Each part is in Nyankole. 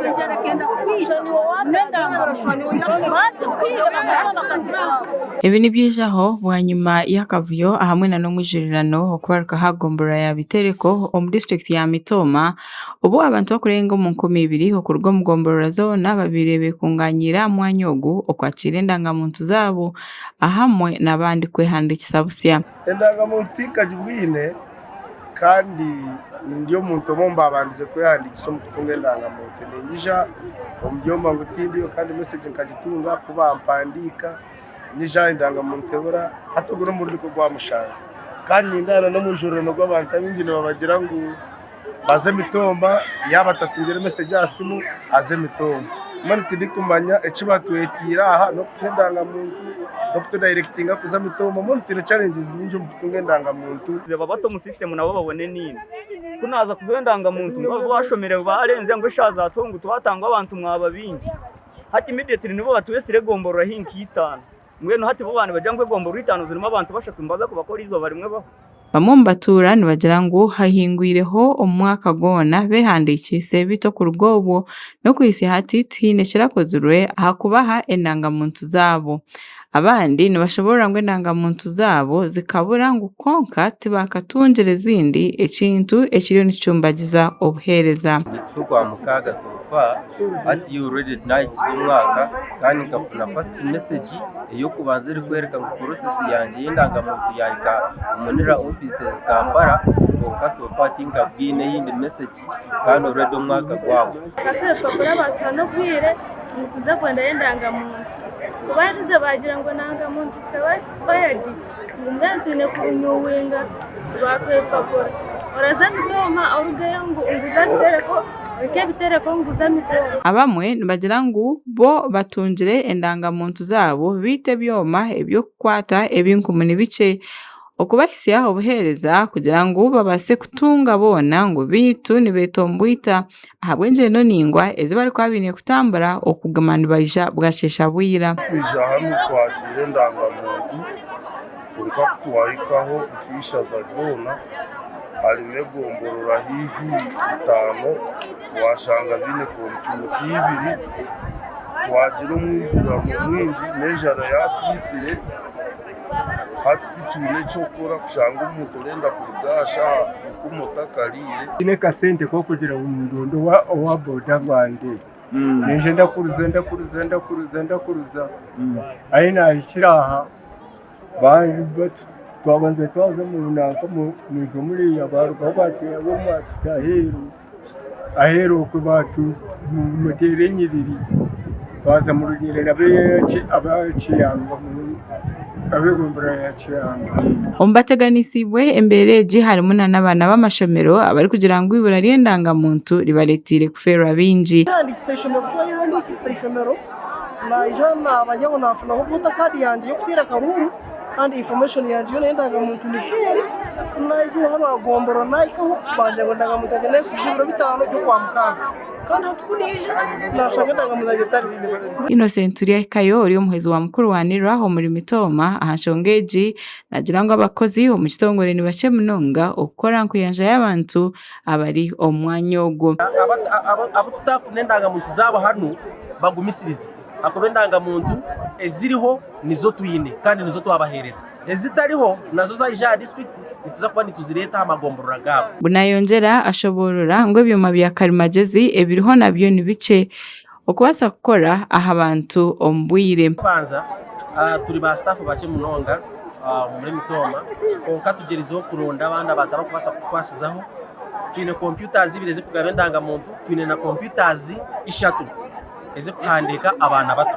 Enjara kenda kukwita n'endangamuntu baagikwiba bakaba bakagitwara. Ebi nibyijaho bwanyima y'akavuyo ahamwe nana omwijurirano okubaruka aha gomborora ya Bitereko omu disiturikiti ya Mitooma obu abantu bakurenga omu 2000 okuruga omu gomborora zoona babaire bekunganyiire aha mwanya ogu okwakiira endangamuntu zaabo ahamwe n'abandi kwehandiikisa busya. Endangamuntu tinkagibwine kandi ndi omuntu omwe omu baabandize kwehandiikisa omu kutunga endangamuntu. Niinyija omu byoma ngu tindiyo kandi mesegi nkagitunga ku bampandiika nyija endangamuntu ebura hati ogu n'omurundi nk'ogwa mushanju. Kandi nindaara n'omujuriro gw'abantu abaingi nibabagira ngu baze Mitumba yaaba atatungire mesegi aha simu aze Mitumba. Mbwenu tindikumanya eki batwetiire aha n'okutuha endangamuntu n'okutudayirekitinga kuza Mitumba mbwenu twine challenges nyingi omu kutunga endangamuntu. Babate omu system nabo babone niimwe. Ku naaza kuza endangamuntu ngu abu bashomire barenze ngu eshaaha zaatuha ngu twatangwa abantu mwaba baingi. Hati immediately nibo batwetsire egomborora haihi nk'eitaano. Mbwenu hati bo baaba nibagira ngu egomborora itaano zirimu abantu bashatu nibaza kubakora eizooba rimwe bahwe. Bamwe omu batuura nibagira ngu hahingwireho omwaka gwona behandiikiise beitu okuruga obwo n'okuhitsya hati tihaine kirakozirwe aha kubaha endangamuntu zaabo. Abandi nibashoboorora ngu endangamuntu zaabo zikabura ngu kwonka tibakatungire ezindi ekintu ekiriyo nikicumbagiza obuheereza. Nikisa okwamukaaga so far hati already nahikize omwaka kandi nkafuna first message ey'okubanza erikworeka ngu process yangye y'endangamuntu yahika omu NIRA offices Kampala kwonka so far tinkabwine eyindi message kandi already omwaka gwahwa. Bakatuha ebipapura baatuha n'obwire ngu tuze kwendayo endangamuntu. Ku baaherize baagira ngu endangamuntu zikaba expired ngu mbwenu twine kurunyuwinga baatuha ebipapura. Oraza Mitooma orugeyo ngu nguze ebitereko ohike ebitereko nguze Mitooma. Abamwe nibagira ngu bo batungire endangamuntu zaabo beitu ebyoma eby'okukwata ebinkumu ni bikye okubahitsya obuheereza kugira ngu babaase kutunga boona ngu beitu nibetomboita ahabw'engyendo ndaingwa ezi barikuba baine kutambura okuguma nibaija bwasheesha bwira. Twija hanu twakiira endangamuntu kwonka ku twahikaho nk'eishaza ryona harimu egomborora haihi itaano twashanga baine kompyuta ibiri twagira omwijurano mwingi n'enjara yaatwitsire. Hati titwine eky'okukora kushanga omuntu orenda kuruga aha shaaha ikumi otakariire. Tinyine kasente k'okugira ngu ndonde owa boda ngu andeete. Naija ndakuruza ndakuruza ndakuruza ndakuruza ahi naahikire aha twabanza twaza omwija muriya baarugaho baateera baatuta aheeru. Aheeru okwe baatuteera enyiriri twaza omu runyiriri ab'egombolola ya Kiyanga. Omu bateganisiibwe embeera egi harimu n'abaana b'amashomero abarikugira ngu eibura ry'endangamuntu ribareeteire kufeerwa bingi. Kwehandiikisa eishomero ku twayehandiikisa eishomero naija naaba ngu naafunaho voter card yangye y'okuteera akaruuru kandi information yangye yoona y'endangamuntu niho eri. Ku naizire hanu aha gomborora naahikaho bangira ngu endangamuntu yangye neekwija ebiro bitaano by'okwamukaaga kandi hati ku naija naashanga endangamuntu yangye etariho. Innocent Turyahikayo ori omuhwezi wa mukuru wa NIRA omuri Mitooma aha nshonga egi naagira ngu abakozi omu kitongore ni bakye munonga okukora nkuyanja y'abantu abari omu mwanya ogwo. Abu tutafuna endangamuntu zaabo hanu bagumisirize ahakuba endangamuntu eziriho nizo twine kandi nizo twabaheereza. Ezitariho nazo zaija aha disiturikiti nituza kuba nituzireeta aha magomborora gaabo. Nayongyera ashoboorora ngu ebyoma bya karimagyezi ebiriho nabyo ni bikye okubaasa kukora aha bantu omu bwire. Okubanza turi ba sitaafu bakye munonga omuri Mitooma kwonka tugyerizeho kuronda abandi abantu abarikubaasa kutukwasizaho. Twine computers ibiri ezirikugaba endangamuntu, twine na computers ishatu ezirikuhandiika abaana bato.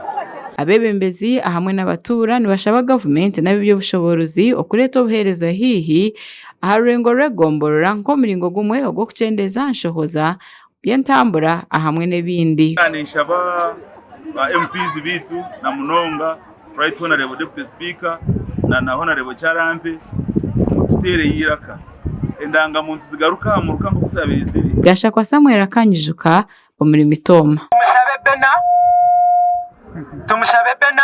Abeebembezi ahamwe n'abatuura nibashaba gavumenti n'ab'eby'obushoboorozi okureeta obuheereza haihi aha rurengo rw'egomborora nk'omuringo gumwe ogw'okukyendeeza aha nshohoza by'entambura ahamwe n'ebindi. Ninshaba ba MPs beitu na munonga Right Honourable Deputy Speaker na na Honourable Kyarampe mututeereyo eiraka endangamuntu zigaruke aha muruka nk'oku zabaire ziri. Gashakwa Samuel Akanyijuka omuri Mitooma. Tumushabe Bena, Tumushabe Bena.